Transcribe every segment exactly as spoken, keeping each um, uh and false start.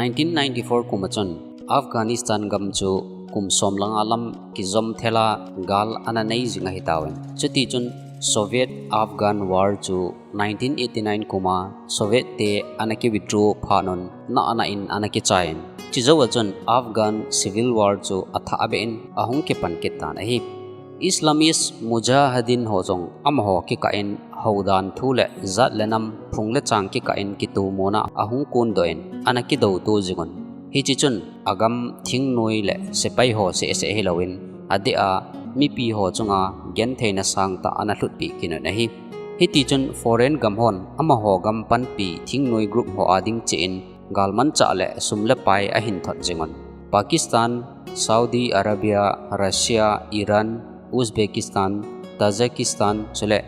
Nineteen ninety-four kum a chun Afghanistan gam chu kum som langa lam kijom thela gal ana nei jing ahi tauvin. Chuti chun Soviet Afghan War chu nineteen eighty-nine kum a Soviet te ana ki withdraw phat un na ana in ana kichai in. Chujou a chun Afghan Civil War chu athah beh in ahung kipan kit tan ahi. Islamist Mujahideen ho jong amaho kikah in houdan thu le jat le nam phung le chang kikah in kitomona ahung kondoh in ana kidouto jing un. Hiche chun agam thingnoi le sepai ho seh seh hilouvin adeh a mipi ho chunga gentheina sangtah ana lhutpeh kit un ahi. Hiti chun foreign gam hon amaho gam panpi thingnoi group ho a ding cheh in galmanchah le sum le pai ahin thot jing un. Pakistan, Saudi Arabia, Russia, Iran, Uzbekistan, Tajikistan chule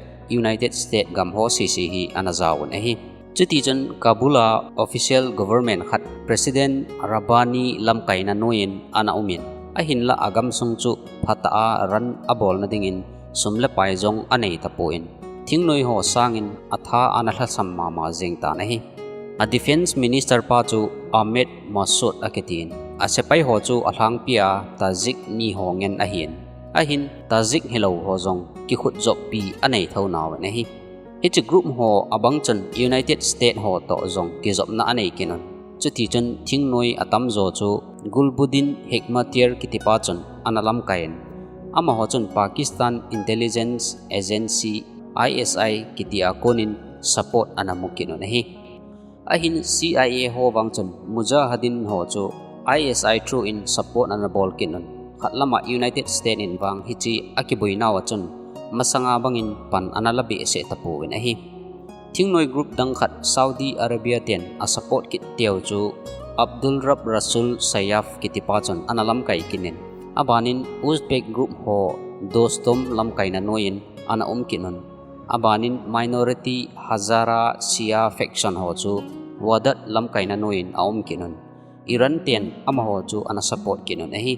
United States gam ho sese hi ana jaovun ahi. Chuti chun Kabul a official government khat President Rabbani lamkaina noiyin ana umin, ahinlah agam sung chu phatah a run abolna dingin sum le pai jong anei tapon, thingnoi ho sangin atha ana lhasam mama jeng tan ahi. A Defence Minister pa chu Ahmed Massoud akitin, asepai ho chu alhangpia Tajik mi ho ngen ahin, ahin Tajik hilou ho jong kikhutjoppi anei thou nauvin ahi. Hiche group ho abang chun United States ho toh jong kijopna anei kit un. Chuti chun thingnoi atamjo chu Gulbuddin Hekmatyar kitipa chun ana lamkai in, amaho chun Pakistan Intelligence Agency, I S I kiti a konin support ana mu kit un ahi. Ahin C I A ho vang chun Mujahideen ho chu I S I through in support ana bol kit un. Khat lama United States in vang hiche akiboinau a chun masanga bangin pan ana la behseh tapouvin ahi. Thingnoi group dang khat Saudi Arabia ten asupport kit teu chu Abdul Rabb Rasul Sayyaf kitipa chun ana lamkai kit in, abanin Uzbek group ho Dostum lamkaina noiyin ana um kit un. Abanin minority Hazara Shia faction ho chu Wahdat lamkaina noiyin aum kit un. Iran ten amaho chu ana support kit un ahi.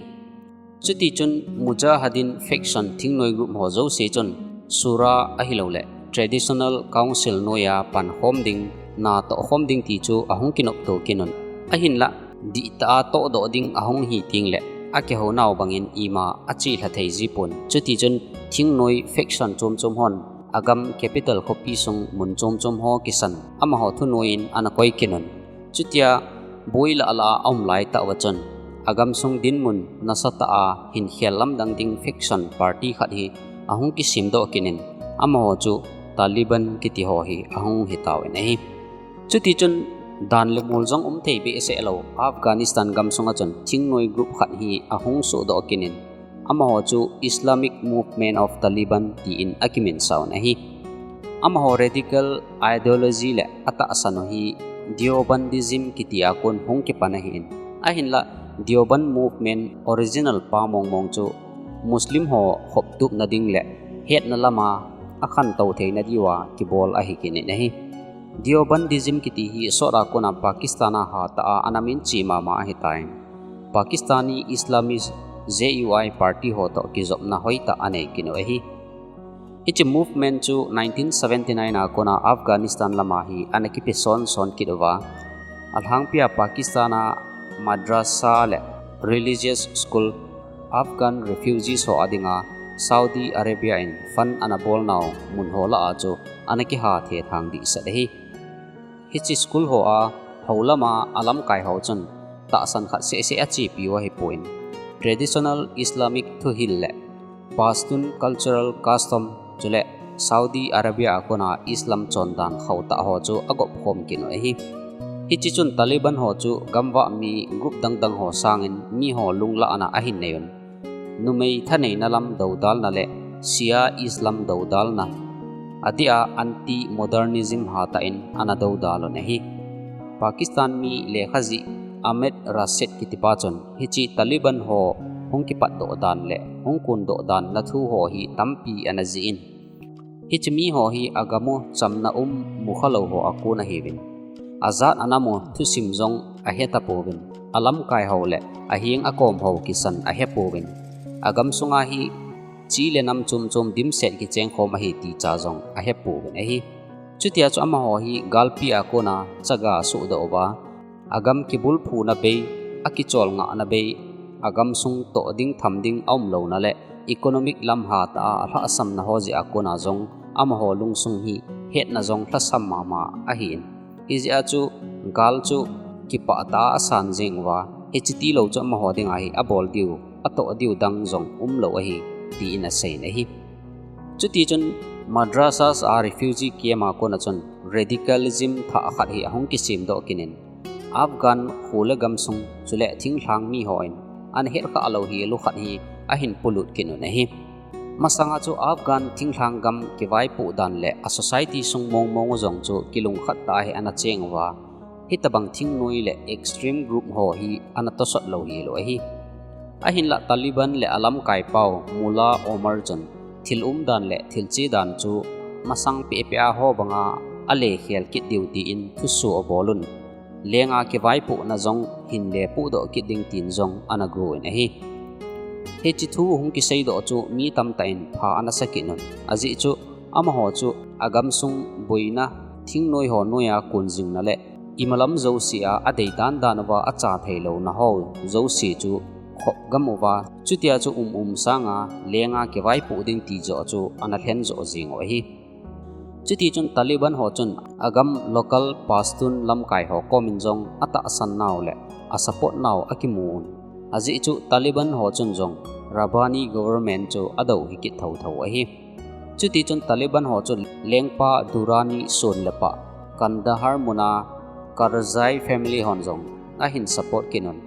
Chuti chun Mujahideen faction thingnoi group ho jouse chun Shura ahilouleh Traditional Council noiya pankhom ding, natoh khom ding ti chu ahung kinopto kit un. Ahinlah dihtah a tohdoh ding ahung hi tengleh akihounau bangin ima achelha thei jipon. Chuti chun thingnoi faction chom chom hon agam capital khopi sung mun chom chom ho kisan amaho thunoiyin ana koi kit un. Chutia boi lah lah a aum laitah uva chun agamsung dinmun nasatah a hinkhel lamdang ding faction party khat hi ahung kisemdoh kit in, amaho chu Taliban kiti ho hi ahung hitauvin ahi. Chuti chun dan le mol jong umthei behseh lou Afghanistan gamsunga chun thingnoi group khat hi ahung sohdoh kit in, amaho chu Islamic Movement of Taliban tin akiminsauvin ahi. Amaho radical ideology le atahsan u hi Deobandism kitia kon hung kipan ahin, ahinlah Deoband Movement original pa mongmong chu Muslim ho khoptupna ding le hetna lama akhantou theina diuva kibol ahi kit in ahi. Deobandism kiti hi sot a kona Pakistan a hatah a ana minche mama ahitan, Pakistani Islamist J U I party ho toh kijopna hoitah anei kit u ahi. Hiche movement chu nineteen seventy-nine a kona Afghanistan lama hi ana kipe sonson kit uva, alhangpia Pakistan a madrasa le religious school, Afghan refugees ho adinga Saudi Arabia in fund ana bolnau mun ho lah a chu ana kiha thethang dehset ahi. Hiche school ho a hou lama alamkai ho chun tahsan khat sehseh achepiu ahipon, traditional Islamic thuhil le Pashtun cultural custom chule Saudi Arabia a kona Islam chondan khotah ho chu agop khom kit u ahi. Hiche chun Taliban ho chu gamvah mi group dangdang ho sangin miho lunglahna ahin neiyun. Numei thaneina lam doudalna le Shia Islam doudalna, adeh a anti-modernism hatah in ana doudal un ahi. Pakistan mi lekhajih Ahmed Rashid kitipa chun hiche Taliban ho hung kipatdoh dan le hung kondoh dan na thu ho hi tampi ana jih in, hiche miho hi agam u chamna um mukhalou ho a kon ahiuvin, ajat anam u thusim jong ahetapouvin, alamkai ho le aheng akom ho kisan ahepouvin, agamsunga hi chi le nam chom chom dimset kichengkhom ahi ticha jong ahepouvin ahi. Chutia chu amaho hi galpi a kona chaga sohdoh uva, Agam kibulphuna bei, akicholngahna bei, agam sung toh ding tham ding aumlouna le economic lam hatah a alhahsamna ho jeh a kona jong amaho lungsung hi hetna jong lhasam mama ahin. Hijeh a chu gal chu kipah tah a asan jeng uva, hiche tilou chu amaho dinga hi abol diu, atoh diu dang jong umlou ahi, tin aseiyin ahi. Chutichun Madrasas a refugee camp a kona chun radicalism thah khat hi ahung kisemdoh kit in, Afghan kho le gamsung chule thinglhang mihon ana hetkhah lou hilu khat hi ahin polut kit un ahi. Masanga chu Afghan thinglhang gam kivaipoh dan le a society sung mongmong u jong chu kilungkhat tah a hi ana cheng uva, hitobang thingnoi le extreme group ho hi ana tosot lou hilou ahi. Ahinlah Taliban le alamkaipau Mullah Omar chun thil umdan le thil chedan chu masang pehpeh a ho banga alehkhel kit diu tin thusoh abolun, lenga kivaipohna jong hin lepohdoh kit ding tin jong ana gouvin ahi. Hiche thu hung kiseidoh chu mi tamtah in pha ana sa kit un. Ajeh chu amaho chu agamsung boina, thingnoi ho noiya konjingna le imalam jousea adei dandan uva acha theilouna ho jouse chu khop gam uva, chutia chu um um sanga lenga kivaipoh ding ti joh chu ana lhenjoh jeng u ahi. Chutichun Taliban ho chun agam local Pashtun lamkai ho komin jong atahsan nau le asupport nau akimun. Ajeh chu Taliban ho chun jong Rabbani government chu adou hikit thouthou ahi. Chutichun Taliban ho chu lengpa Durrani son le pah Kandahar muna Karzai family hon jong ahin support kit un.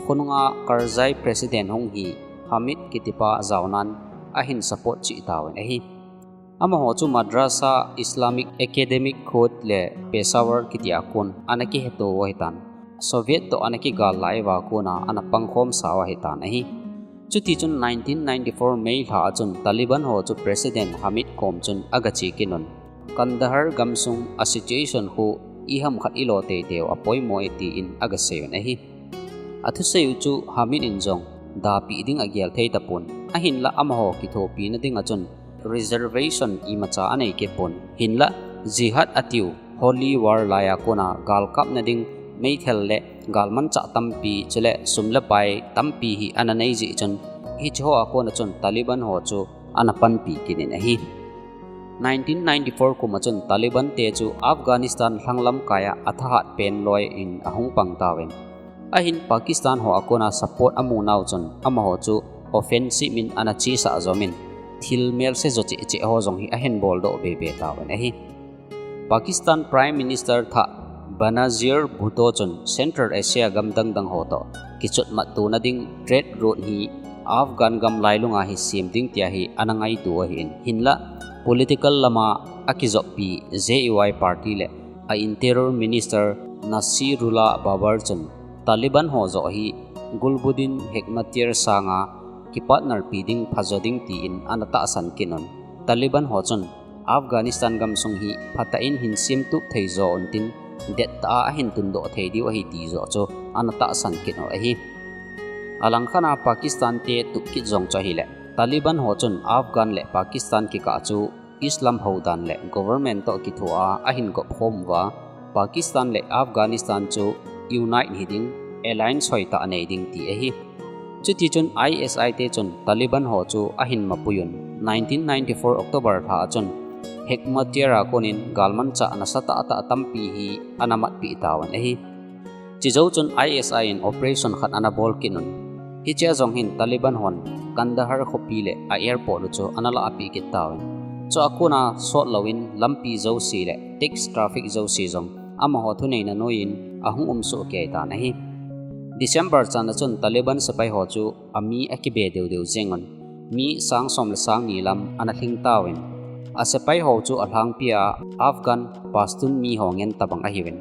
Khonunga Karzai president hung hi Hamid kitipa jaonan ahin support cheh tauvin ahi. Amaho chu Madrasa Islamic Academic Code le Peshawar kitia kon ana kihetou u ahitan. Soviet toh ana kigal lai uva kona ana pangkhomsa u ahitan ahi. Chutichun nineteen ninety-four May lha a chun Taliban ho chu President Hamid kom chun agache kit un. Kandahar gamsung a situation khu iham khat ilo teitei u apoimo e tin agaseiyun ahi. Athusei u chu Hamid in jong dapeh ding agel thei tapon. Ahinlah amaho kithopina dinga chun reservation imacha anei kit pon. Hinlah jihad atiu holy war laiya kona galkapna ding meithal le galmanchah tampi chule sum le pai tampi hi ana nei jeh chun hiche hoa kona chun Taliban ho chu ana panpi kit in ahi. Nineteen ninety-four kuma chun Taliban te chu Afghanistan lhanglam kaiya athahat pen loiyin ahung pang tauvin. Ahin Pakistan ho a kona support amunau chun amaho chu offensive in ana chesah jomin thil melse jo cheh cheh ho jong hi ahin boldoh bebe tauvin ahi. Pakistan Prime Minister thah Benazir Bhutto chun Central Asia gam dangdang ho toh kichotmat tona ding trade route hi Afghan gam lailunga hi sem ding tia hi ana ngaito ahin, hinlah political lama akijoppi J A Y party le a Interior Minister Nasrullah Babar chun Taliban ho joh hi Gulbuddin Hekmatyar sanga kipartner pi ding phajo ding tin ana tahsan kit un. Taliban ho chun Afghanistan gamsung hi phatah in hin semtup thei jo untin, dettah a ahin tundoh thei diu ahi ti joh chu ana tahsan kit u ahi. Alangkhat a Pakistan te tup kit jong chu ahileh Taliban ho chun Afghan le Pakistan kikah chu Islam houdan le government toh kithoa ahin gopkhom uva, Pakistan le Afghanistan chu unite hiding, alliance hoitah nei ding ti ahi. Chutichun I S I te chun Taliban ho chu ahin mapuiyun, nineteen ninety-four October lha a chun Hekmatyar a konin galmanchah nasatah tah tampi hi ana matpeh tauvin ahi. Chejou chun I S I in operation khat ana bol kit un. Hichea jong hin Taliban hon Kandahar khopi le a airport u chu ana lahpeh kit tauvin. Chua kona sotlouvin lampi jouse le taxi traffic jouse jong amaho thuneina noiyin ahung umsoh keitan ahi. December channa chun Taliban sepai ho chu ami akibe deudeu jengun, mi sang som le sang ni lam ana lhing tauvin. A sepai ho chu alhangpia Afghan Pashtun mi ho ngen tobang ahiuvin.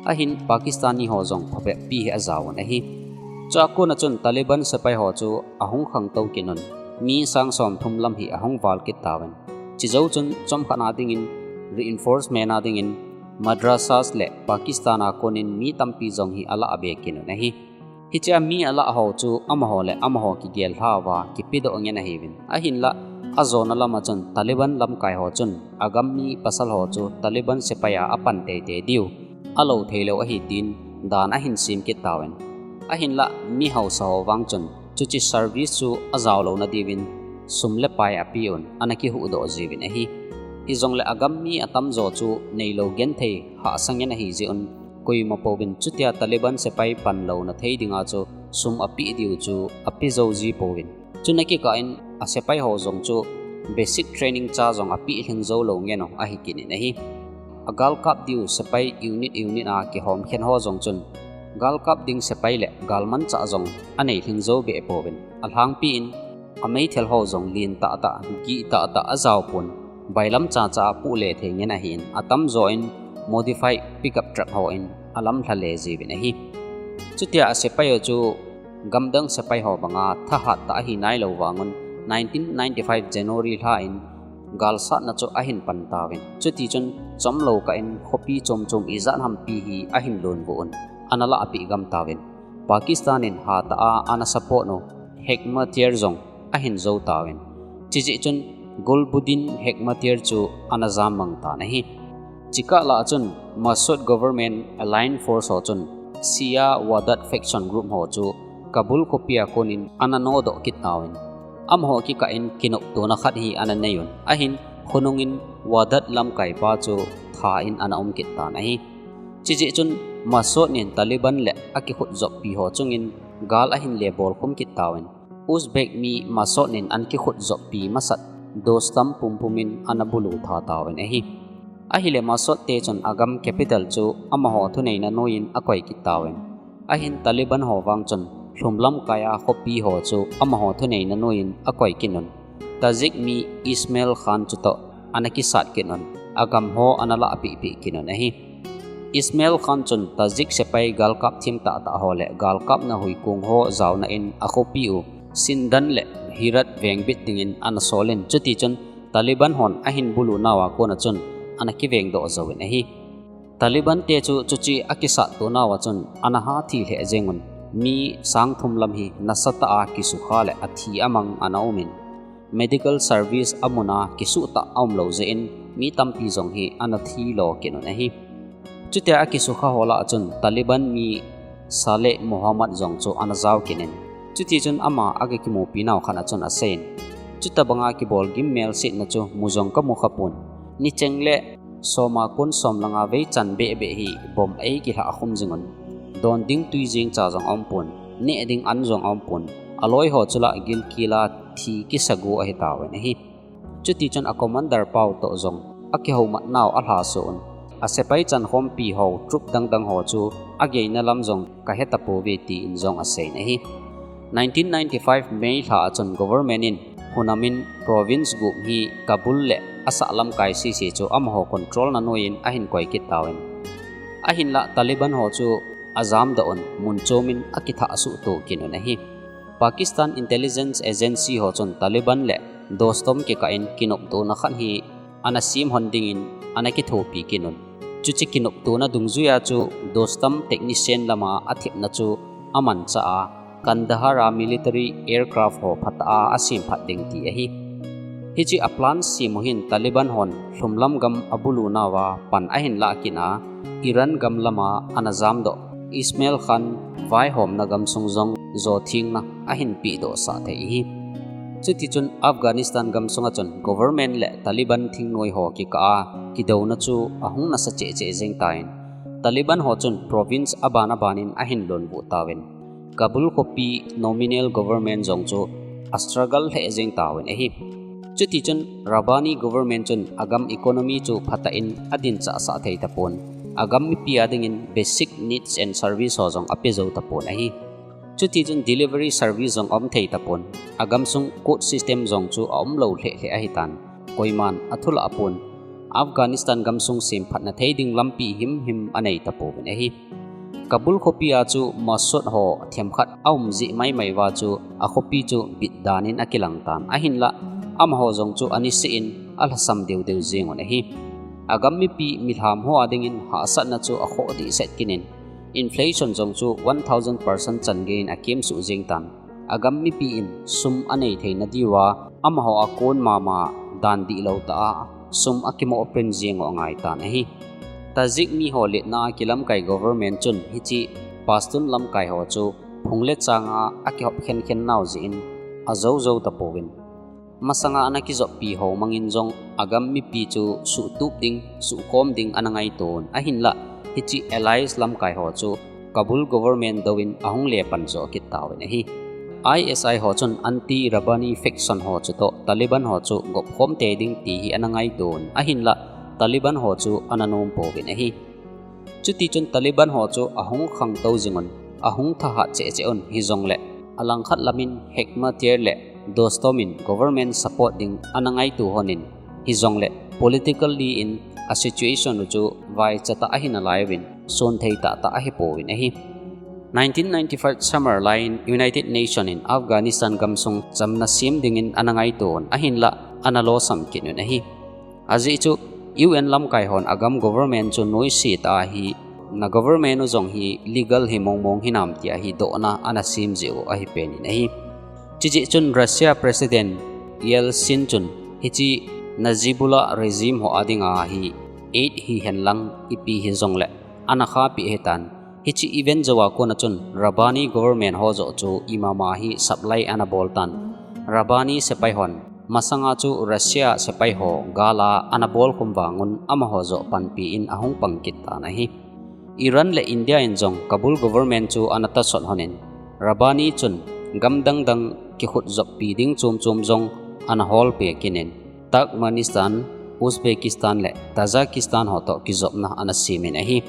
Ahin Pakistani ho jong phabeppi hi ajaovun ahi. Chua kona chun Taliban sepai ho chu ahung khangtou kit un, mi sang som thum lam hi ahung val kit tauvin. Chejou chun chomkhat na dingin, reinforcement na dingin, madrasas le Pakistan a konin mi tampi jong hi alahbe kit un ahi. Hichea mi alah ho chu amaho le amaho kigel lha uva kipedoh ngen ahiuvin. Ahinlah, ajona lama chun Taliban lamkai ho chun agam mi pasal ho chu Taliban sepai a apan teitei diu alou theilou ahi tin dan ahin sem kit tauvin. Ahinlah mi hausa ho vang chun chuche service chu ajao louna diuvin sum le pai apeuvin ana kihuhdoh jiuvin ahi. Hijongle agam mi atamjo chu neilou genthei hahsa ngen ahi jeh un, koima pouvin chutia Taliban sepai panlouna thei dinga chu sum apeh diu chu ape jou ji pouvin. Chuna kikah in asepai ho jong chu basic training cha jong apeh lhing jou lou ngen u ahi kit in ahi. Agalkap diu sepai unit unit a kihom khen ho jong chun galkap ding sepai le galmanchah jong anei lhing jou beh pouvin. Alhangpi in ameithal ho jong lin tahtah, gih tahtah ajao pon, bailam chacha a puhle thei ngen ahin, atamjo in modified pickup truck ho in alamlha le jiuvin ahi. Chutia asepai ho chu gamdang sepai ho banga thahat tah ahi nailou vangun, nineteen ninety-five January lha in galsatna chu ahin pan tauvin. Chutichun chomlou kah in khopi chom chom ijat hampi hi ahin lonvuh un, ana lahpeh gam tauvin. Pakistan in hatah a ana support u Hekmatyar jong ahin jou tauvin. Chujeh chun Gulbuddin Hekmatyar chu ana jammang tan ahi. Chukah lah a chun Massoud government alliance force ho chun Shia Wahdat faction group ho chu Kabul khopia konin ana nodoh kit tauvin. Amaho kikah in kinoptona khat hi ana nei un. Ahin khonungin Wahdat lamkaipa chu tha in ana um kit tan ahi. Chujeh chun Massoud in Taliban le akikhutjoppi ho chungin gal ahin le bolkhum kit tauvin. Uzbek mi Massoud in ana kikhutjoppi masat Dostum pumpumin ana bulu tha tauvin ahi. Ahile Massoud te chun agam capital chu amaho thuneina noiyin akoi kit tauvin. Ahin Taliban ho vang chun lhumlamkai a khopi ho chu amaho thuneina noiyin akoi kit un. Tajik mi Ismail Khan chutoh ana kisat kit un. Agam ho ana lahpehpeh kit un ahi. Ismail Khan chun Tajik sepai galkap thim tahtah ho le galkapna huikong ho jaona in akhopi u Sindan le Herat vengbit dingin ana solin, chutichun Taliban hon ahin bulu nauva kona chun ana kivengdoh jouvin ahi. Taliban te chu chuche akisatto nauva chun ana hathi lheh jengun, mi sang thum lam hi nasatah a kisukha le athi amang ana umin, medical service amuna kisuhtah aumlou jeh in mi tampi jong hi ana thilo kit un ahi. Chutia akisukha ho lah a chun Taliban mi Saleh Mohammad jong chu ana jao kit in, chutichun ama aga kimupi nau khat a chun aseiyin, chutobanga kibol gim melsetna chu mu jong kamu khapon. Nicheng le soma kon som langa vei chan behbeh hi bomb eikilhah khum jingun. Don ding twi jeng cha jong aumpon, neh ding an jong aumpon. Aloi ho chulah gilkel a thi kisagu ahitauvin ahi. Chutichun a commander pau toh jong akihoumat nau alhasoh un. Asepai chankhompi ho troop dangdang ho chu ageina lam jong kahetapouve tin jong aseiyin ahi. Nineteen ninety-five May lha a chun government in Hunamin province gup hi Kabul le asah lamkai sese chu amaho controlna noiyin ahin koi kit tauvin. Ahinlah Taliban ho chu ajamdoh un, mun chomin akithah suhto kit un ahi. Pakistan Intelligence Agency ho chun Taliban le Dostum kikah in kinoptona khat hi ana sem hon dingin ana kithopi kit un. Chuche kinoptona dungjuia chu Dostum technician lama athepna chu amanchah a, Kandahar a military aircraft ho phatah a asemphat ding ti ahi. Hiche a plan sem u hin Taliban hon lhumlam gam abulu nauva pan ahin lah kit a, Iran gam lama ana jamdoh Ismail Khan vaihomna gamsung jong jothengna ahin pehdohsah thei ahi. Chutichun Afghanistan gamsunga chun government le Taliban thingnoi ho kikah a kidouna chu ahung nasa chehcheh jeng tan, Taliban ho chun province aban abanin ahin lonvuh tauvin, Kabul khopi nominal government jong chu a struggle lheh jeng tauvin ahi. Chutichun Rabbani government chun agam economy chu phatah in adinchahsah thei tapon, agam mipi adingin basic needs and service ho jong ape jou tapon ahi. Chutichun delivery service jong aum thei tapon, agamsung court system jong chu aumlou lheh lheh ahitan, koiman athulah pon. Afghanistan gamsung semphatna thei ding lampi himhim anei tapouvin ahi. Kabul khopia chu Massoud ho themkhat aum jeh maimai uva chu akhopi chu bit danin akilang tan, ahinlah amaho jong chu aniseh in alhasam deudeu jengun ahi. Agam mipi milham ho adingin hahsatna chu akhoh dehset kit in, inflation jong chu one thousand percent chan geiyin akemsuh jeng tan, agam mipi in sum anei theina diuva amaho a kon mama dan dihlou tah a sum akimoh print jeng u angaitan ahi. Tajik mi ho letna a kilamkai government chun hiche Pashtun lamkai ho chu phung le chang a akihop khenkhen nau jeh in ajou jou tapouvin. Masanga ana kijoppi ho mangin jong agam mipi chu suhtup ding, suhkhom ding ana ngaito un. Ahinlah, hiche allies lamkai ho chu Kabul government douvin ahung lepan jo kit tauvin ahi. I S I ho chun anti-Rabbani faction ho chutoh Taliban ho chu gopkhom tei ding ti hi ana ngaito un. Ahinlah, Taliban ho chu ana nom pouvin ahi. Chutichun Taliban ho chu ahung khangtou jing un, ahung thahat cheh cheh un hijongleh, alangkhat lamin Hekmatyar le Dostum in government support ding ana ngaito lhonin hijongleh, politically in a situation u chu vaicha tah ahi nalai uvin, sonthei tahtah ahipouvin ahi. Nineteen ninety-five summer lai in United Nation in Afghanistan gamsung chamna sem dingin ana ngaito un, ahinlah ana losam kit un ahi. Ajeh chu U N lamkai hon agam government chu noise tah ahi, na government u jong hi legal hi mong mong hinam tia hi dohna ana sem jeh u ahi penin ahi. Chujeh chun Russia President Yeltsin chun hiche Najibullah regime ho a dinga hi aid hihen lang ipi hijongleh ana khahpeh ahitan. Hiche event jou a kona chun Rabbani government ho joh chu imama hi supply ana bol tan. Rabbani sepai hon masanga chu Russia sepai ho gal a ana bolkhum vangun amaho joh panpi in ahung pang kit tan ahi. Iran le India in jong Kabul government chu ana tahsan lhonin, Rabbani chun gam dang dang kikhut joppi ding chom chom jong ana holpeh kit in, Turkmenistan, Uzbekistan le Tajikistan ho toh kijopna ana semin ahi.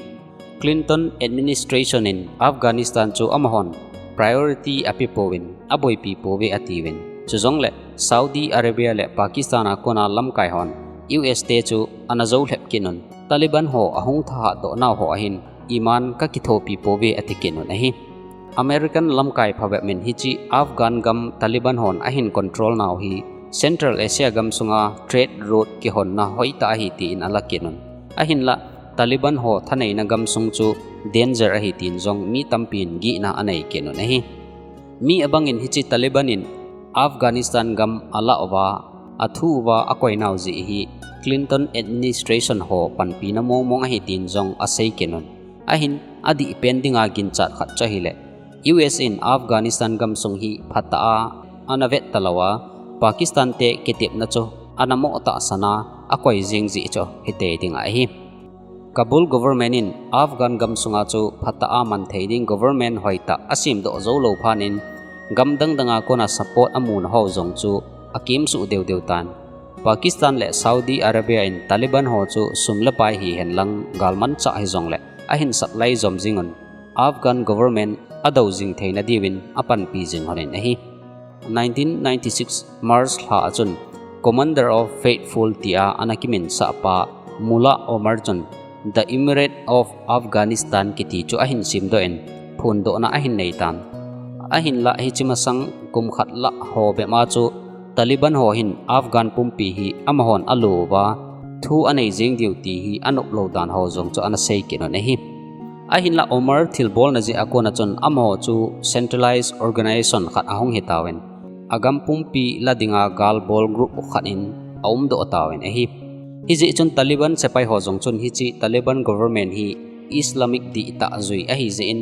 Clinton administration in Afghanistan chu amahon priority apepouvin, aboipi pouve atiuvin. Chujongleh Saudi Arabia le Pakistan a kona lamkai hon U S te chu ana joulhep kit un, Taliban ho ahung thahat doh nau ho ahin iman kakithopi pouve ati kit un ahi. American lamkai phabep in hiche Afghan gam Taliban hon ahin control nau hi Central Asia gamsunga trade route kihonna hoitah ahi tin ala kit un. Ahinlah, Taliban ho thaneina gamsung chu danger ahi tin jong mi tampin gihna anei kit un ahi. Mi abangin hiche Taliban in Afghanistan gam alah uva, athu uva akoi nau jeh hi Clinton administration ho panpina mong mong ahi tin jong asei kit un. Ahin, adih pen dinga ginchat khat chu ahileh, U S in Afghanistan gamsung hi phatah a ana vet talou a, Pakistan te kitepna chu ana mo tahsan a akoi jing jeh chu hitei ding ahi. Kabul government in Afghan gamsunga chu phatah a manthei ding government hoitah asemdoh joulou phat in, gam dang danga kona support amuna ho jong chu akimsuh deu deu tan. Pakistan le Saudi Arabia in Taliban ho chu sum le pai hihen lang galmanchah hijongleh ahin supply jom jing un, Afghan government adou jing theina diuvin apanpi jing lhonin ahi. Nineteen ninety-six March lha a chun Commander of Faithful tia ana kiminsah pa Mullah Omar chun The Emirate of Afghanistan kiti chu ahin semdoh in phondohna ahin nei tan. Ahinlah hiche masang kum khat lah ho bep a chu Taliban ho hin Afghan pumpi hi amahon alo uva thu anei jeng diu ti hi anop lou dan ho jong chu ana sei kit un ahi. Ahinlah Omar thilbolna jeh a kona chun amaho chu centralized organization khat ahung hitauvin, agam pumpi la dinga gal bol group khat in aumdoh tauvin ahi. Hijeh chun Taliban sepai ho jong chun hiche Taliban government hi Islamic dihtah jui ahi jeh in,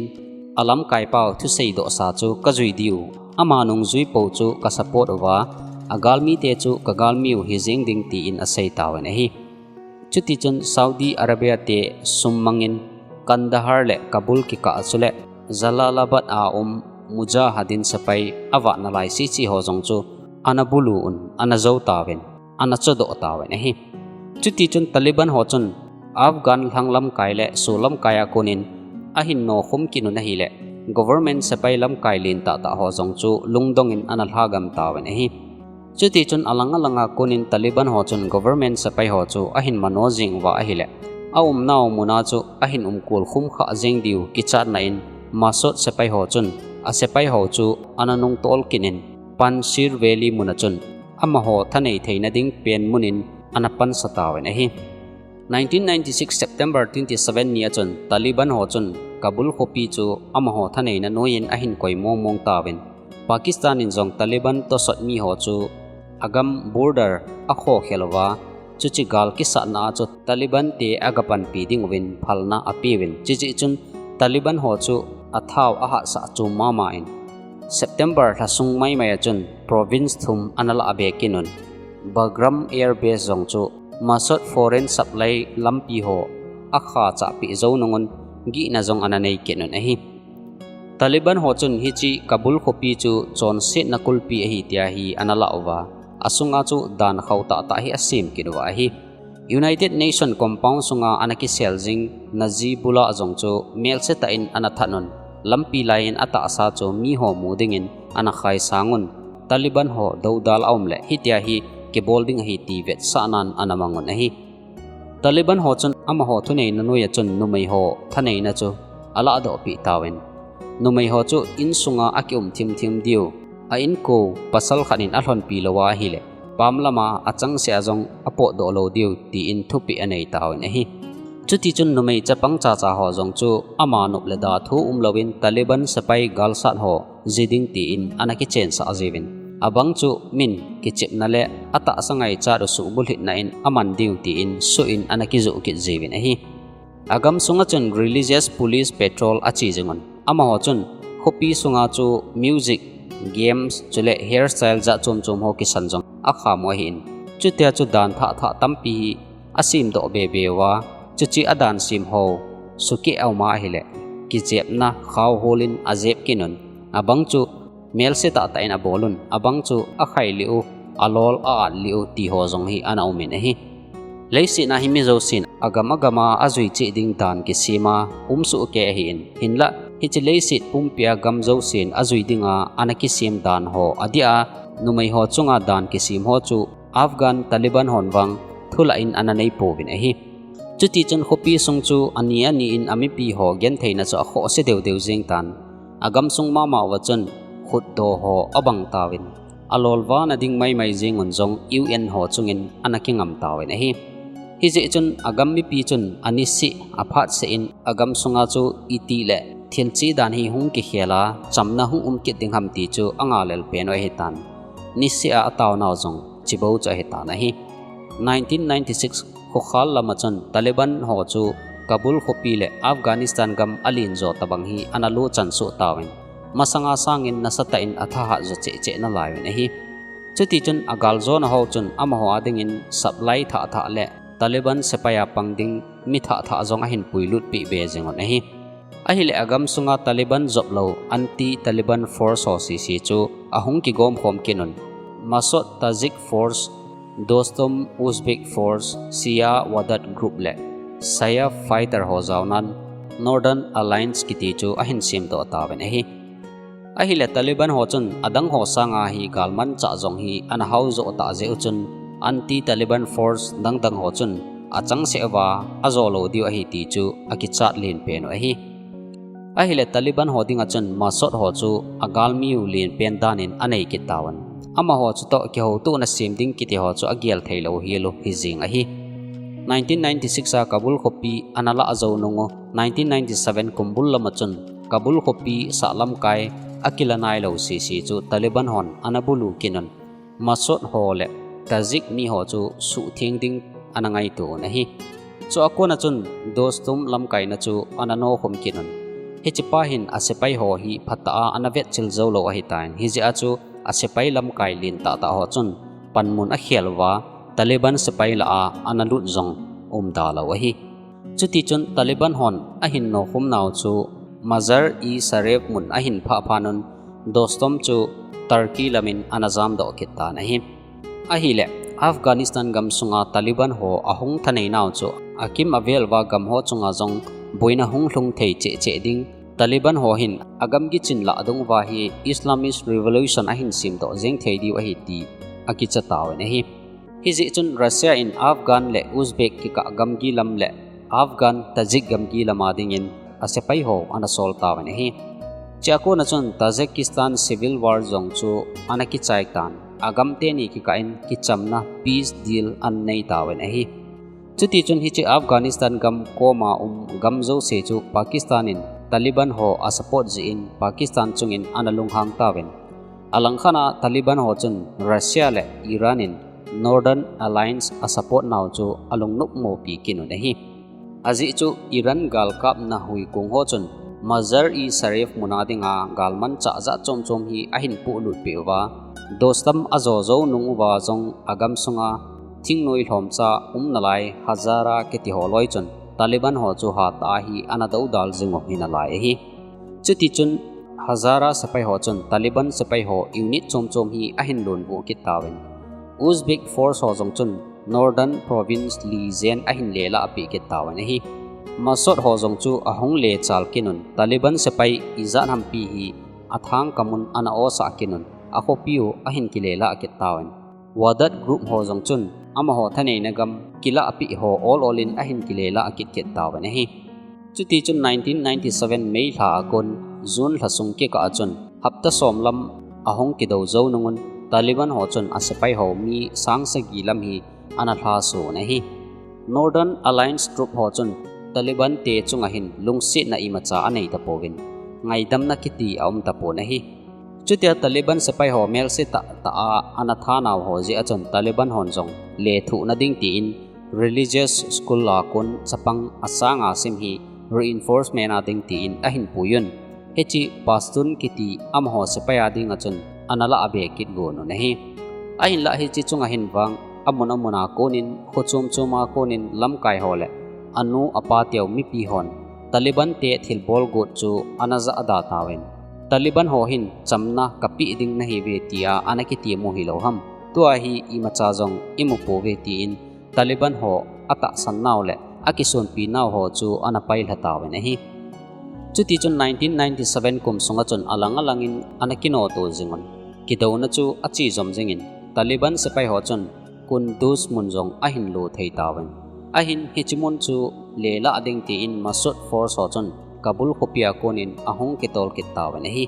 alamkaipau thusei dohsa chu kajui diu, ama nungjui pou chu ka support uva, agalmite chu kagalmiu hijeng ding tin asei tauvin ahi. Chutichun Saudi Arabia te sum mangin Kandahar le Kabul kikah chule Jalalabad a um Mujahideen sepai avat nalai sese ho jong chu ana bulu un ana jou tauvin, ana chodoh tauvin ahi. Chutichun Taliban ho chun Afghan lhang lamkai le solamkai a konin ahin nokhum kit un ahileh, government sepai lamkai lentah tah ho jong chu lungdong in ana lhagam tauvin ahi. Chutichun alang alanga konin Taliban ho chun government sepai ho chu ahin mano jing uva ahileh, aumnau muna chu ahin umkol khum khah jeng diu kichatna in Massoud sepai ho chun asepai ho chu ana nungtol kit in Panjshir Valley muna chun amaho thanei theina ding pen munin ana pansa tauvin ahi. Nineteen ninety-six September twenty-seven ni a chun Taliban ho chun Kabul khopi chu amaho thaneina noiyin ahin koi mong mong tauvin, Pakistan in jong Taliban tosot mi ho chu agam border akhokhel uva, Chuche gal kisatna a chu Taliban te agapanpi ding uvin phalna apeuvin. Chuche chun Taliban ho chu athau ahatsah chu mama in September lhasung maimai a chun province thum analah be kit un. Bagram Air Base jong chu Masot foreign supply lampi ho akhachahpi jou nungun gihna jong ananei kit un ahi. Taliban ho chun hiche Kabul khopi chu chonsetna kulpi ahi tia hi analah uva, asunga chu dan khauh tahtah hi asem kit uva ahi. United Nation compound sunga anakisel jing Najibullah jong chu melsetah in anathat un, lampi laiyin atahsa chu miho mu dingin anakhaisang un, Taliban ho doudal aum le hitia hi kibol ding ahi ti vetsahnan anamang un ahi. Taliban ho chun amaho thuneina noiya chun numei ho thaneina chu alahdohpi tauvin. Numei ho chu insunga akium thimthim diu, a inko pasal khat in alhonpi louva ahile, pam lama achangseh a jong apotdoh lou diu, tin thupeh anei tauvin ahi. Chutichun numei chapang chacha ho jong chu ama nop le da thu umlouvin Taliban sepai galsat ho ji ding tin anakichensah jiuvin. Abang chu min kichepna le atahsa ngaichat u suhbulhitna in aman diu tin suh in anakijoh kit jiuvin ahi. Agam sunga chun religious police patrol ache jingun. Amaho chun khopi sunga chu music, games, chule hairstyle jat chom chom ho kisan jong akham u ahin. Chutia chu dan thah thah tampi hi asemdoh bebe uva, chuche adan sem ho sukeh auma ahile, kichepna khao holin ajep kit un. Abang chu melse tahtah in abol un, abang chu akhai lih u, alol a-at lih u ti ho jong hi ana umin ahi. Leiset a hi mi jousen agam agama ajui cheh ding dan kisema umsoh kei ahin, hinlah hiche leiset pumpia gam jousen ajui dinga anakisem dan ho adeh a, numei ho chunga dan kisem ho chu Afghan Taliban hon vang thulah in ananei pouvin ahi. Chutichun khopi sung chu ani ani in amipi ho gentheina chu akhohse deu deu jeng tan. Agamsung mama uva chun khutdoh ho abang tauvin, alolvana ding maimai jengun jong U N ho chungin anakingam tauvin ahi. Hijeh chun agam mipi chun aniseh aphatseh in agamsunga chu itih le thil cheh dan hi hung kikhel a, chamna hung um kit ding ham ti chu angahlel pen u ahitan. Niseh a ataonau jong chibou chu ahitan ahi. Nineteen ninety-six khokhal lama chun Taliban ho chu Kabul khopi le Afghanistan gam alen jo tobang hi analuchan soh tauvin, masanga sangin nasatah in athahat jo cheh cheh nalaiyun ahi. Chutichun agaljona ho chun amaho a dingin supply thah thah le Taliban sepai a pang ding mi thah thah jong ahin puilutpeh be jengun ahi. Ahile agamsunga Taliban joplou anti-Taliban force ho sese chu ahung kigomkhom kit un. Masot Tajik force, Dostum Uzbek force, Shia Wahdat group le Sayaf fighter ho jaonan Northern Alliance kiti chu ahin semdoh tauvin ahi. Ahile Taliban ho chun adang ho sanga hi galmanchah jong hi ana haojoh tah jeh u chun anti-Taliban force dangdang ho chun achangseh uva ajolou diu ahi ti chu akichat len pen u ahi. Ahile Taliban ho dinga chun Masot ho chu agalmiu lenpen danin anei kit tauvin, amaho chutoh kihoutohna sem ding kiti ho chu agel theilou hilu hijeng ahi. Nineteen ninety-six a Kabul khopi analah jou nungu nineteen ninety-seven kumbul lama chun Kabul khopi sahlamkai akila nailou sese chu Taliban hon anabulu kit un, Masot ho le Tajik mi ho chu suhtheng ding anangaito un ahi. Chua kona chun Dostum lamkaina chu ananokhum kit un. Hichepa hin asepai ho hi phatah a anavetchil joulou ahitan, hijeh a chu asepai lamkai len tahtah ho chun panmun akhel uva, Taliban sepai lah a analut jong umda lou ahi. Chutichun Taliban hon ahin nokhum nau chu Mazar-e-Sharif mun ahin phah phatnun, Dostum chu Turkey lamin anajamdoh kit tan ahi. Ahile Afghanistan gamsunga Taliban ho ahung thanei nau chu akim avel uva gam ho chunga jong boina hung lhung thei cheh cheh ding, Taliban ho hin agamgi chin lah adung uva hi Islamist Revolution ahin semdoh jeng thei diu ahi ti akicha tauvin ahi. Hijeh chun Russia in Afghan le Uzbek kikah gamgi lam le Afghan Tajik gamgi lama dingin asepai ho anasol tauvin ahi. Chua kona chun Tajikistan Civil War jong chu anakichai tan, agam teni kikah in kichamna peace deal ananei tauvin ahi. Chutichun hiche Afghanistan gam koma um gam jouse chu Pakistan in Taliban ho asupport jeh in Pakistan chungin analunghang tauvin, alangkhat a Taliban ho chun Russia le Iran in Northern Alliance a support nau chu alungnop mopi kit un ahi. Ajeh chu Iran galkapna huikong ho chun Mazar-e-Sharif muna dinga galmanchah jat chom chom hi ahin polut peh uva, Dostum ajo jou nung uva jong agam sunga thingnoi lhomcha umnalai Hazara kiti ho loi chun Taliban ho chu hatah a hi ana doudal jing u hinalai ahi. Chutichun Hazara sepai ho chun Taliban sepai ho unit chom chom hi ahin lonvuh kit tauvin, Uzbek force ho jong chun Northern Province li jen ahin lelah peh kit tauvin ahi. Massoud ho jong chu ahung lechal kit un, Taliban sepai ijat hampi hi athangkam un ana osah kit un, akhopiu ahin kilelah kit tauvin, Wahdat group ho jong chun amaho thaneina gam kilahpeh ho ol ol in ahin kilelah kit kit tauvin ahi. Chutichun nineteen ninety-seven May lha a kon June lha sung kikah a chun hapta som lam ahung kidou jou nung un, Taliban ho chun asepai ho mi sang sagi lam hi ana lhaso un ahi. Northern Alliance troop ho chun Taliban te chunga hin lungsetna imacha anei tapouvin, ngaidamna kiti aum tapon ahi. Chutia Taliban sepai ho melse tahtah a ana thanau ho jeh a chun Taliban hon jong lethuhna ding tin religious school a kon chapang asanga sim hi reinforcement a ding tin ahin pui un, hiche Pashtun kiti amaho sepai a dinga chun ana lahbe kit gon un ahi. Ahinlah hiche chunga hin vang amun amun a konin, kho chom chom a konin lamkai ho le anu apa teu mipi hon Taliban te thilbol got chu ana jahda tauvin, Taliban ho hin chamna kapeh ding nahiuve tia ana kitem u hilou ham, tua hi imacha jong imu pouve tin Taliban ho atahsan nau le akisonpi nau ho chu ana pailha tauvin ahi. Chutichun nineteen ninety-seven kum sunga chun alang alangin ana kinoto jing un, kidouna chu ache jom jingin, Taliban sepai ho chun Kunduz mun jong ahin lo thei tauvin, ahin hiche mun chu lelah ding tin Massoud force ho chun Kabul khopia konin ahung kitol kit tauvin ahi.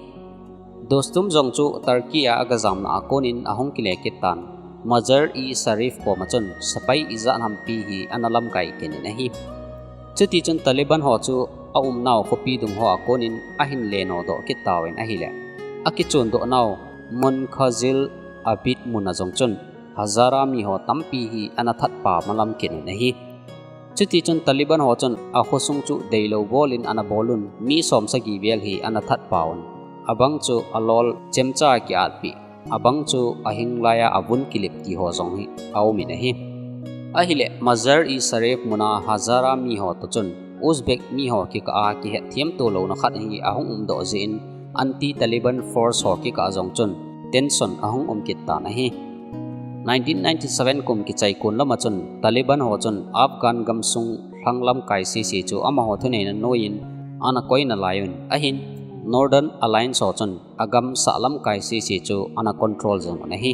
Dostum jong chu Turkey a agajamna a konin ahung kile kit tan, Mazar-e-Sharif koma chun sepai ijat hampi hi ana lamkai kit in ahi. Chutichun Taliban ho chu aumnau khopi dung ho a konin ahin lenodoh kit tauvin ahile, akichondoh nau Munkhazil Abid mun a jong chun Hazara miho tampi hi ana thatpa malam kit un ahi. Chutichun Taliban ho chun akhosung chu deilou bolin ana bolun, mi som sagi vel hi ana thatpa un, abang chu alol chemcha kiatpeh, abang chu ahing laiya avun kilip ti ho jong hi aumin ahi. Ahile Mazar-e-Sharif muna Hazara miho toh chun Uzbek miho kikah a kihetthem tolouna khat hi ahung umdoh jeh in, anti-Taliban force ho kikah jong chun tension ahung um kit tan ahi. Nineteen ninety-seven kum kichai kon lama chun Taliban ho chun Afghan gamsung lhang lamkai sese chu amaho thuneina noiyin ana koina lai un, ahin Northern Alliance ho chun agamsah lamkai sese chu ana control jing un ahi.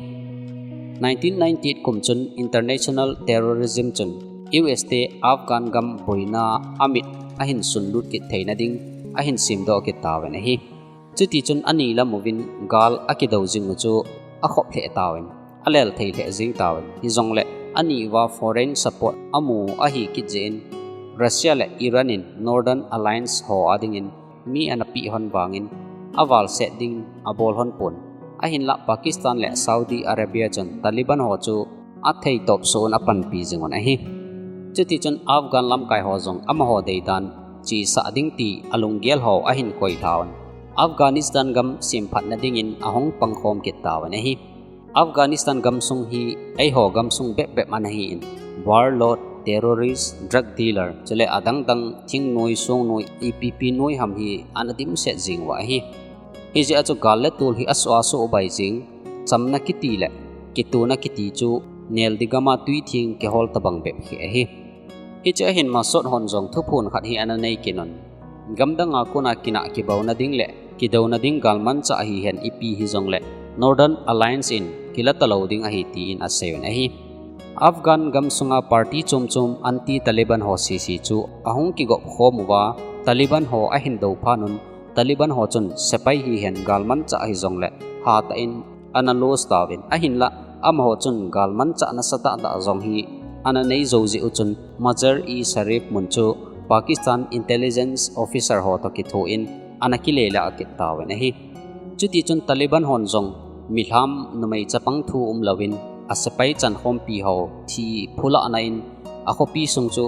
Nineteen ninety-eight kum chun international terrorism chun U S te Afghan gam boina amit ahin sunlut kit theina ding ahin semdoh kit tauvin ahi. Chutichun ani lam uvin gal akidou jing u chu akhop lheh tauvin, alel thei lheh jing tauvin, hijongle ani uva foreign support amu ahi kit jeh in, Russia le Iran in Northern Alliance ho a dingin mi ana peh hon vangin, avalset ding abol hon pon. Ahinlah Pakistan le Saudi Arabia chun Taliban ho chu athei topsoh un apanpi jing un ahi. Chutichun Afghan lamkai ho jong amaho deidan chesah ding ti alunggel ho ahin koilha un, Afghanistan gam semphatna dingin ahung pangkhom kit tauvin ahi. Afghanistan gamsung hi eiho gamsung bep bep ana hin, warlord, terrorist, drug dealer, chule adang dang thingnoi, songnoi, ipi pi noi ham hi ana dimset jing uva ahi. Hijeh a chu gal le tol hi asoh asoh bai jing, chamna kiti le kitona kiti chu neldi gama twi theng kihol tobang bep hi ahi. Hiche a hin Massoud hon jong thuphon khat hi ana nei kit un, gamdang a kona kinah kibauna ding le kidouna ding galmanchah hihen ipi hijongle Northern Alliance in kila talou ding ahi tin asei un ahi. Afghan gamsunga party chom chom anti-Taliban ho sese chu ahung kigop khom uva, Taliban ho ahin dou phat un, Taliban ho chun sepai hihen galmanchah hijongle hatah in ana lose tauvin, ahinlah amaho chun galmanchah nasatah tah jong hi ana nei jou jeh u chun Mazar-e-Sharif mun chu Pakistan intelligence officer ho toh kitho in ana kilelah kit tauvin ahi. Chutichun Taliban hon jong milham numei chapang thu umlouvin asepai chankhompi ho thi phulahna in akhopi sung chu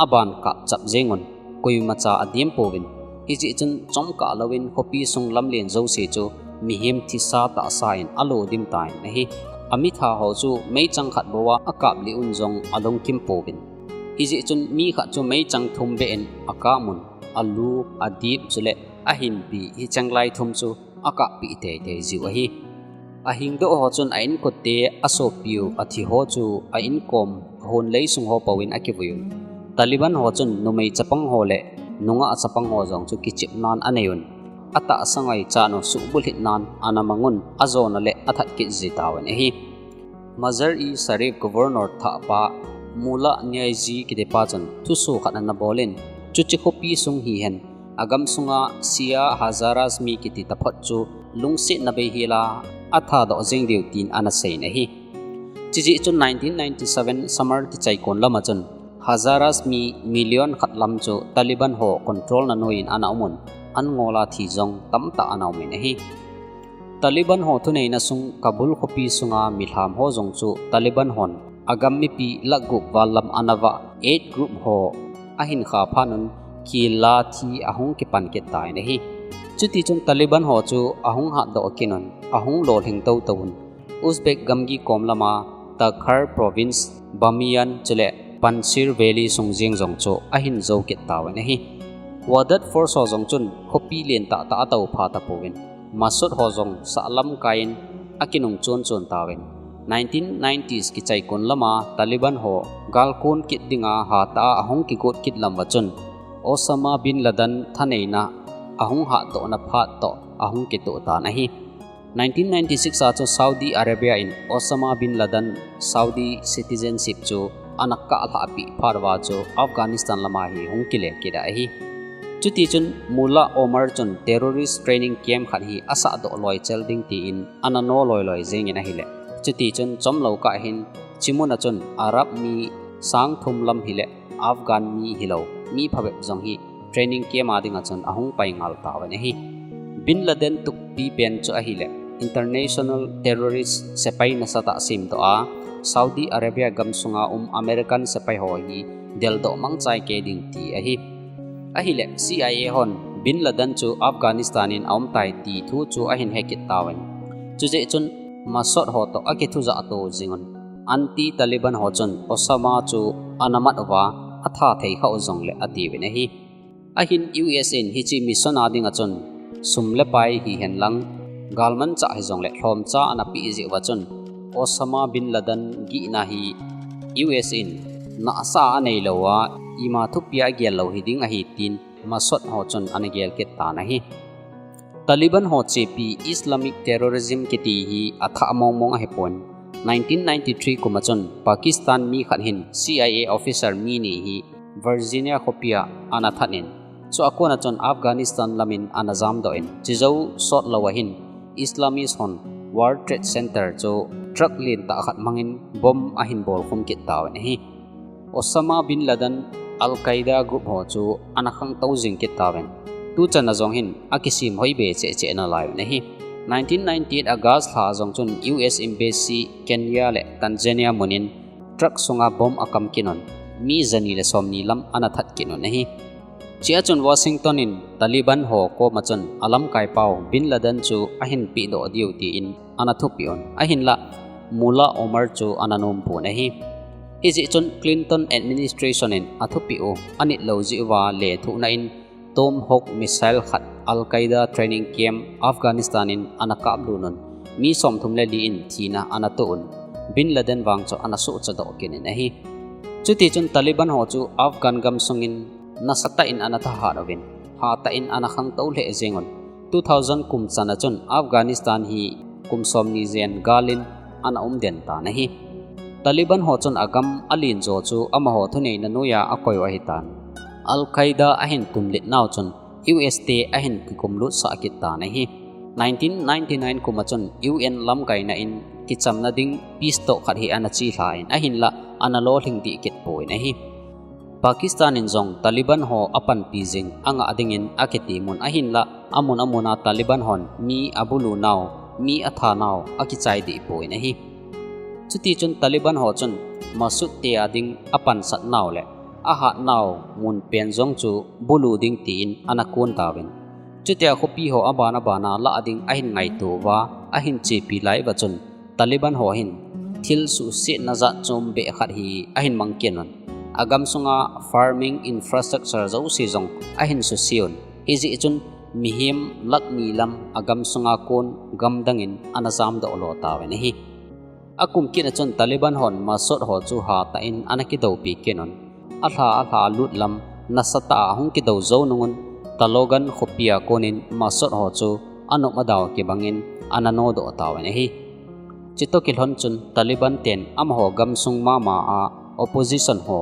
aban kap chap jengun, koimacha adem pouvin. Hijeh chun chomkah louvin khopi sung lamlen jouse chu mihem thisa tahsa in alo dim tan ahi. Amitha ho chu meichang khat bou a akap lih un jong alungkim pouvin. Hijeh chun mi khat chu meichang thum beh in akap un, alu, adip chule ahinpi hichenglai thum chu akappi teitei jiu ahi. Ahingdoh ho chun a inkote, asopiu, athi ho chu a inkom, ahon lei sung ho pouvin akivui un. Taliban ho chun numei chapang ho le nungah chapang ho jong chu kichepnan anei un. Atahsa ngaichat u suhbulhitnan ana mang un, ajona le athat kit ji tauvin ahi. Mazar-e-Sharif Governor thahpa Mullah Niazi kitipa chun thuso khat ana bol in, chuche khopi sung hihen, agam sunga Shia Hazaras mi kiti taphot chu lungsetna bei hela athadoh jeng diu tin ana seiyin ahi. Chujeh chun nineteen ninety-seven summer kichai kon lama chun Hazaras mi million khat lam chu Taliban ho controlna noiyin ana umun, an ngola thi jong tamtah ana umin ahi. Taliban ho thuneina sung Kabul khopi sunga milham ho jong chu Taliban hon agam mipi lakh gup val lam ana vah, eight group ho ahin kha phat un, kila thi ahung kipan kit tan ahi. Chutichun Taliban ho chu ahung hatdoh kit un, ahung lolhing toutou un. Uzbek gamgi kom lama Takhar Province, Bamiyan chule Panjshir Valley sung jeng jong chu ahin jou kit tauvin ahi. Wahdat Force ho jong chun khopi lentah tah atou pha tapouvin, Massoud ho jong sahlam kaiyin akinung chon chon tauvin. Nineteen nineties kichai kon lama Taliban ho galkon kit dinga hatah a ahung kigot kit lam uva chun Osama bin Laden thaneina ahung hatdohna phat toh ahung kitoh tan ahi. Nineteen ninety-six a chu Saudi Arabia in Osama bin Laden Saudi citizenship chu ana kahlhah peh phat uva chu Afghanistan lama hi hung kile kit ahi. Chutichun Mullah Omar chun terrorist training camp khat hi asahdoh loi chel ding tin ana no loi loi jengin ahile. Chutichun chomlou kah hin hiche muna chun Arab mi sang thum lam hile Afghan mi hilou, mi phabep jong hi training camp a dinga chun ahung pai ngal tauvin ahi. Bin Laden tuppi pen chu ahile, international terrorist sepai nasatah semdoh a, Saudi Arabia gam sunga um American sepai ho hi deldoh mangchai kei ding ti ahi. Ahile, C I A hon Bin Laden chu Afghanistan in aum tai ti thu chu ahin hekit tauvin. Chujeh chun Massoud ho toh akithu jah to jingun. Anti-Taliban ho chun Osama chu ana mat uva, atha thei khah u jongle atiuvin ahi. Ahin U S in hiche mission a dinga chun sum le pai hihen lang, galmanchah hijongle lhomcha ana peh jeh uva chun Osama bin Laden gihna hi U S in nahsah a anei lou a, ima thupi a agel lou hiding ahi tin Massoud ho chun ana gel kit tan ahi. Taliban ho chepi Islamic terrorism kiti hi athah mong mong ahipon. Nineteen ninety-three kum a chun Pakistan mi khat hin C I A officer mi ni hi Virginia khopi a ana that in, chua kona chun Afghanistan lamin ana jamdoh in, chujou sot lou ahin Islamist hon World Trade Center chu truck lentah khat mangin bomb ahin bolkhum kit tauvin ahi. Osama bin Laden Al-Qaeda group ho chu ana khangtou jing kit tauvin. Tuchan a jong hin akisem hoi be cheh cheh nalai un ahi. Nineteen ninety-eight August lha a jong chun U S Embassy Kenya le Tanzania mun in truck sunga bomb akam kit un, mi jani le somni lam ana that kit un ahi. Chea chun Washington in Taliban ho koma chun alamkai pau Bin Laden chu ahin pehdoh diu tin ana thupeh un. Ahinlah Mullah Omar chu ana nom pon ahi. Hijeh chun Clinton administration in athupeh u anit lou jeh uva lethuhna in Tomahawk missile khat Al-Qaeda training camp Afghanistan in ana kaplut un, mi somthum le li in thina ana toh un, Bin Laden vang chu ana sohchadoh kit in ahi. Chutichun Taliban ho chu Afghan gamsung in nasatah in ana thahat uvin, hatah in ana khangtou lheh jeng un. Two thousand kum chan a chun Afghanistan hi kum somni jen gal in ana um den tan ahi. Taliban ho chun agam alen jo chu amaho thuneina noiya akoi u ahitan. Al-Qaeda ahin tunlet nau chun U S te ahin kikumlut sah kit tan ahi. Nineteen ninety-nine kum a chun U N lamkaina in kichamna ding peace talk khat hi ana chelha in, ahinlah ana lolhing dih kit pon ahi. Pakistan in jong Taliban ho apanpi jing angah dingin akitem un, ahinlah amun amun a Taliban hon mi abulu nau, mi atha nau akichai dih pon ahi. Chuti chun Taliban ho chun Masood te a ding apansat nau le ahat nau mun pen jong chu bulu ding tiin ana kon tauvin. Chutia khopi ho abana bana lah ding ahin ngaito uva, ahin chepi lai uva chun Taliban ho hin thil suhsetna jat chom beh khat hi ahin mang kit un. Agam sunga farming infrastructure jouse jong ahin suse un. Hijeh chun mihem lakh ni lam agam sunga kon gamdang in ana jamdoh lo tauvin ahi. Akum kit a chun Taliban hon Masood ho chu hatah in ana kidoupi kit un. Alha alha lut lam nasatah a ahung kidou jou nung un, Talogan khopi a kon in Masood ho chu anop adau kibang in ana nodoh tauvin ahi. Chutoh kilhon chun Taliban ten amaho gamsung mama a opposition ho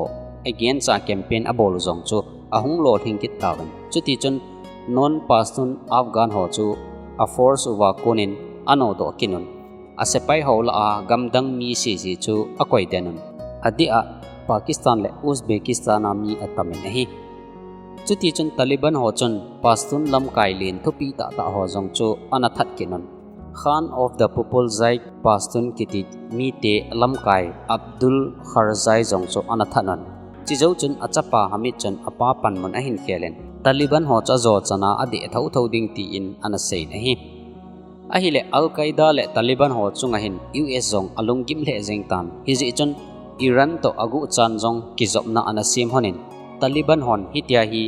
against a campaign abol u jong chu ahung lolhing kit tauvin. Chuti chun non Pashtun Afghan ho chu a force uva kon in anodoh kit un. Asepai ho lah a gamdang mi sese chu akoi den un. Adeh a Pakistan le Uzbekistan a mi atam in ahi. Chuti chun Taliban ho chun Pashtun lamkai len thupi tahtah ho jong chu ana that kit un. Khan of the Populzai Pashtun kiti mite lamkai Abdul Kharzai jong chu ana that un. Chujou chun achapa Hamid chun apa panmun ahin khel in Taliban ho chu ajo chan a adeh thotho ding tiin ana sei in ahi. Ahile Al Qaeda le Taliban ho chunga hin U S jong alunggim lheh jeng tan. Hijeh chun Iran toh aguh chan jong kijopna ana sem lhon in Taliban hon hitia hi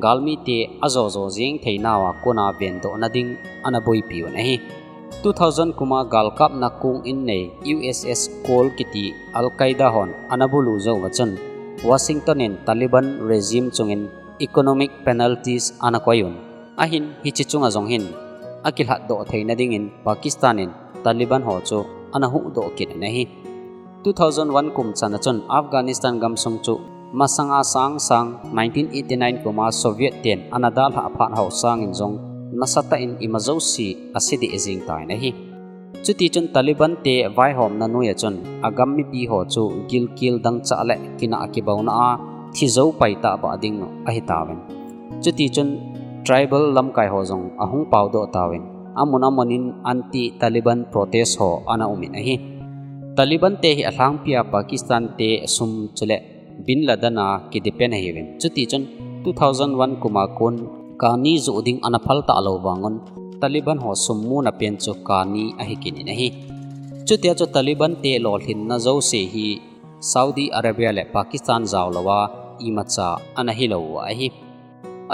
galmite ajo jo jeng theinauva kona vendohna ding ana boipi un ahi. Two thousand kum a galkapna kong in nei U S S Cole kiti Al Qaeda hon ana bulu jou uva chun Washington in Taliban regime chungin economic penalties ana koi un. Ahin hiche chunga jong hin akilhatdoh theina dingin Pakistan in Taliban ho chu ana huhdoh kit in ahi. Two thousand one kum chan a chun Afghanistan gamsung chu masanga sang sang nineteen eighty nine kum a Soviet ten ana dalhah phat ho sangin jong nasatah in ima jouse ase deh jeng tan ahi. Chuti chun Taliban te vaihomna noiya chun agam mipi ho chu gilkel dangchah le kinah kibaona a thi jou pai tah bah ding ahitauvin. Chuti chun tribal lamkai ho jong ahung paodoh tauvin. Amun amun in anti-Taliban protest ho ana um in ahi. Taliban te hi alhangpi a Pakistan te sum chule Bin Laden a kidepend ahiuvin. Chuti chun two thousand one kum a kon kani joh ding ana phal talou vang un Taliban ho sum muna pen chu kani ahi kit in ahi. Chutia chu Taliban te lolhinna jouse hi Saudi Arabia le Pakistan jao louva imacha ana hilou u ahi.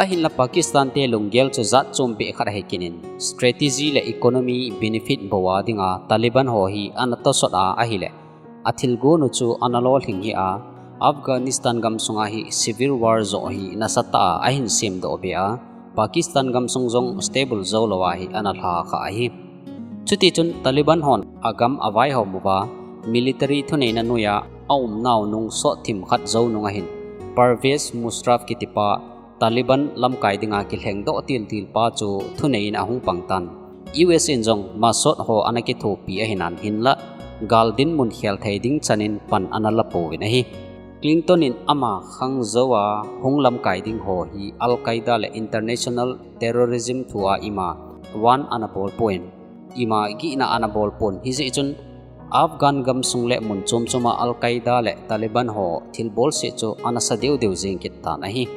Ahinla Pakistan te lunggel chu jat chom beh khat ahi kit in strategy le economy benefit bou a dinga Taliban ho hi ana tosot a ahile athilgon u chu ana lolhing hih a, Afghanistan gamsunga hi civil war joh hi nasatah a ahin semdoh beh a, Pakistan gamsung jong stable jou louva hi ana lha khah ahi. Chuti chun Taliban hon agam avaihom uva, military thuneina noiya aumnau nung sot thim khat jou nunga hin Pervez Musharraf kitipa Taliban lamkai dinga kilhengdoh tiltil pa chu thunei in ahung pang tan. U S in jong Masood ho ana kithopi ahinan hinla, gal dinmun khel thei ding chan in pan ana la pouvin ahi. Clinton in ama khang jouva hung lamkai ding ho hi Al Qaeda le international terrorism thua ima warn ana bolpon, ima gihna ana bolpon, hijeh chun Afghan gamsung le mun chom choma Al Qaeda le Taliban ho thilbolseh chu ana sa deu deu jeng kit tan ahi.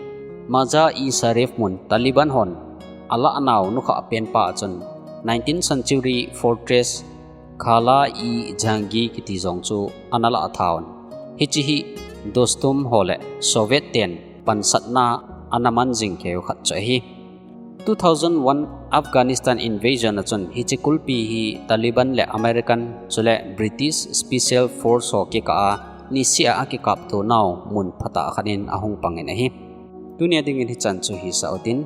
Mazar-e-Sharif mun Taliban hon alah nau nukhah penpa chun nineteenth century fortress Qala-e-Jahangir kiti jong chu ana lah thauvin. Hiche hi Dostum ho le Soviet ten pansatna ana man jing keu khat chu ahi. Two thousand one Afghanistan invasion a chun hiche kulpi hi Taliban le American chule British Special Force ho kikah a niseh a akikapto nau mun phatah khat in ahung pang in ahi. Tunia dingin hichan chu hisah utin,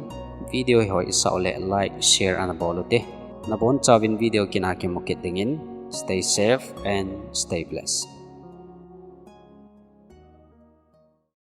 video hi hoi isah uleh like, share ana bol ute. Nabonchauvin video kina kimu kit dingin, stay safe and stay blessed.